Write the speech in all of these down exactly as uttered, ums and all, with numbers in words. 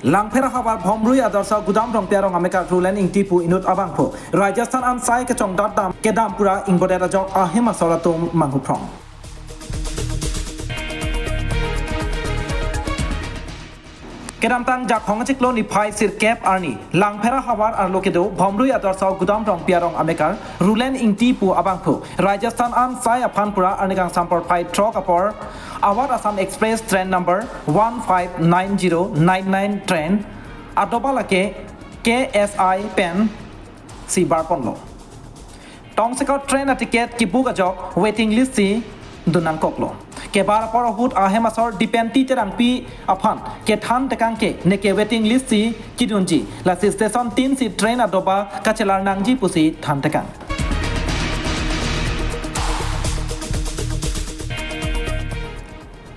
Langpher ahavar Bhomrui Adarsha Gudam Rongpi arong amekar Rulen Ingti pu inut abangphu Rajasthan an sai kachongdat dam kedam pura ingbodet ajok ahem asor atum manghuphrong. Kedamtang Jakhong achiklo niphai sirkep arni Langpher ahavar arlo kedo Bhomrui Adarsha Gudam Rongpi arong amekar Rulen Ingti pu abangphu Rajasthan an sai aphan pura arni kangsam porphai throk apor Awadh Assam Express train number one five nine zero nine nine train adoba lake K S I pen si barponlo. Tongsekot train aticket kibook ajok waiting list si dunnangkoklo. Kebar apor ahut ahem asor Dipenti Terangpi aphan kethan tekang ke neke waiting list si kidunji, lasi station tin si train adoba kachelar nangji pusi than tekang.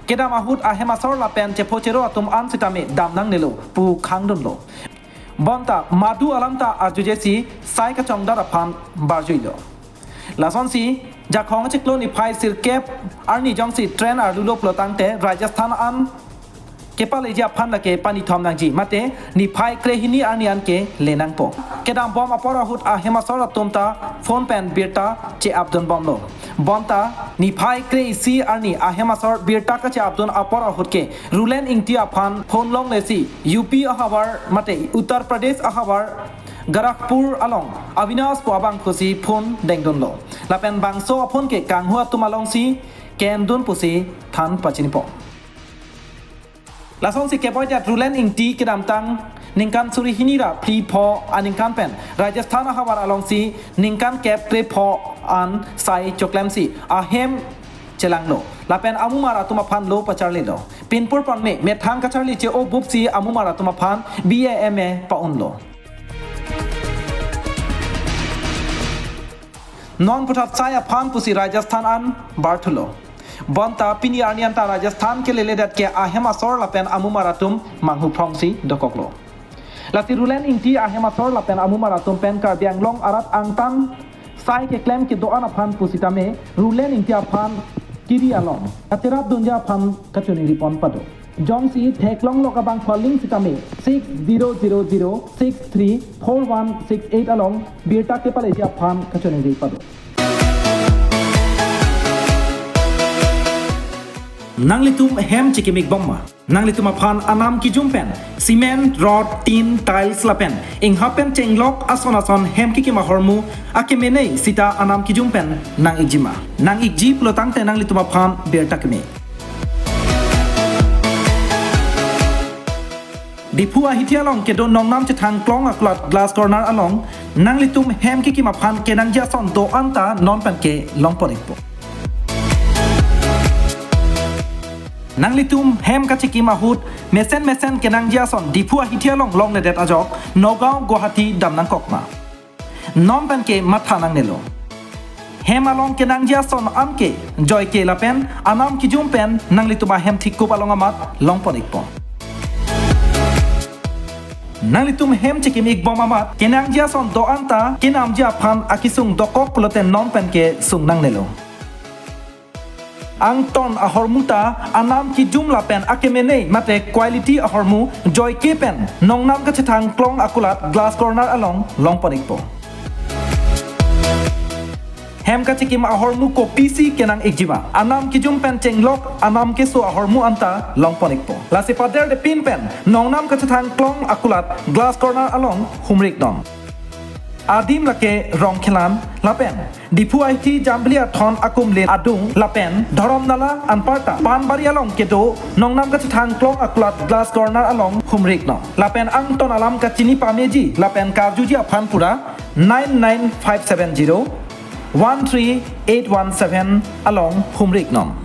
Kedam ahut ahem asor lapen chepho chero atum an sitame dam nangnelo pu khangdunlo. Bonta madu alam ta arjujesi sai kachongdat aphan barjuilo. Lasonsi Jakhong achiklo niphai sirkep arni jongsi train arlulo pulotangte Rajasthan an kepaleji aphan lake panithom nangji mate niphai krehini arni an ke lenangpo. Kedambom apor ahut ahem asor atum ta phone pen birta che-apdunbomlo. Bonta niphai kre-isi arni ahem asor birta kache-apdun apor ahut ke Rulen Ingti aphan phone longlesi U P ahavar mate Uttar Pradesh ahavar Gorakhpur along Avinash pu abangphusi phone dengdunlo. Lapen bangso aphone ke kanghu atum alongsi kendun pusi than pachinipo. Lasonsi keboidet Rulen Ingti kedamtang ningkan suri hini ra phli pho aningkan pen Rajasthan ahavar alongsi ningkan kep kre pho an sai choklemsi ahem chelanglo. Lapen amumar atum aphan lo pacharlilo. Pinpur ponme methang kacharli che-o bupsi amumar atum aphan B A M A pa-unlo. Non puthot sai aphan pusi Rajasthan an barthulo. Bonta pini arni anta Rajasthan keleledet ke ahem asor lapen amumar atum manghuphrongsi dokoklo. Lasi Rulen Ingti ahem asor lapen amumar atum pen Karbi Anglong arat angtan sai keklem kedo-an aphan pusitame Rulen Ingti aphan kiri along kacherapdunji aphan kachiningri pon pado. Jongsi theklonglok abangphu aling sitame six zero zero zero six three four one six eight along birta kepaleji aphan kachiningri pado. Nanglitum hem chekimik bomma? Nanglitum aphan anam kijum pen cement, rod, tin, tiles lapen inghap pen chenglok ason ason hem kekim ahormu akeme nei sita anam kijum pen nang-ikjima? Nang-ikji pulotangte nanglitum aphan birta keme. Diphu ahithi along kedo Nongnam Chethang Klong akulat Glass Corner along nanglitum hem kekim aphan kenangji ason do-an ta non pen ke longpon-ikpo. Nanglitum hem kachekim ahut mesen mesen kenangji ason Diphu ahithi along longledet ajok Nagaon Guwahati damnangkokma? Non pen ke matha nangnelo. Hem along kenangji ason an ke joike lapen anam kijum pen nanglitum ahem thikkup along amat longpon-ikpo. Nanglitum hem chekim-ik bom amat kenangji ason do-an ta kenamji aphan akesung dokok pulote non pen ke sung nangnelo. Angton ahormu ta anam kijum lapen akeme nei mate quality ahormu joike pen Nongnam Kachethang Klong akulat Glass Corner along longpon-ikpo. Hem kachekim ahormu kopisi kenang-ikjima? Anam kijum pen chenglok anam keso ahormu an ta longpon-ikpo. Lasi paderde pin pen Nongnam Kachethang Klong akulat Glass Corner along humri-iknon. Adim lake Rongkhelan lapen Diphu ahithi Jambili Athon akumlin adung lapen Dhoramnala anparta Panbari along kedo Nongnam Kachethang Klong akulat Glass Corner along humri-iknon. Lapen angton alam kachini pameji lapen karjuji aphan pura nine nine five seven zero one three eight one seven along humri-iknon.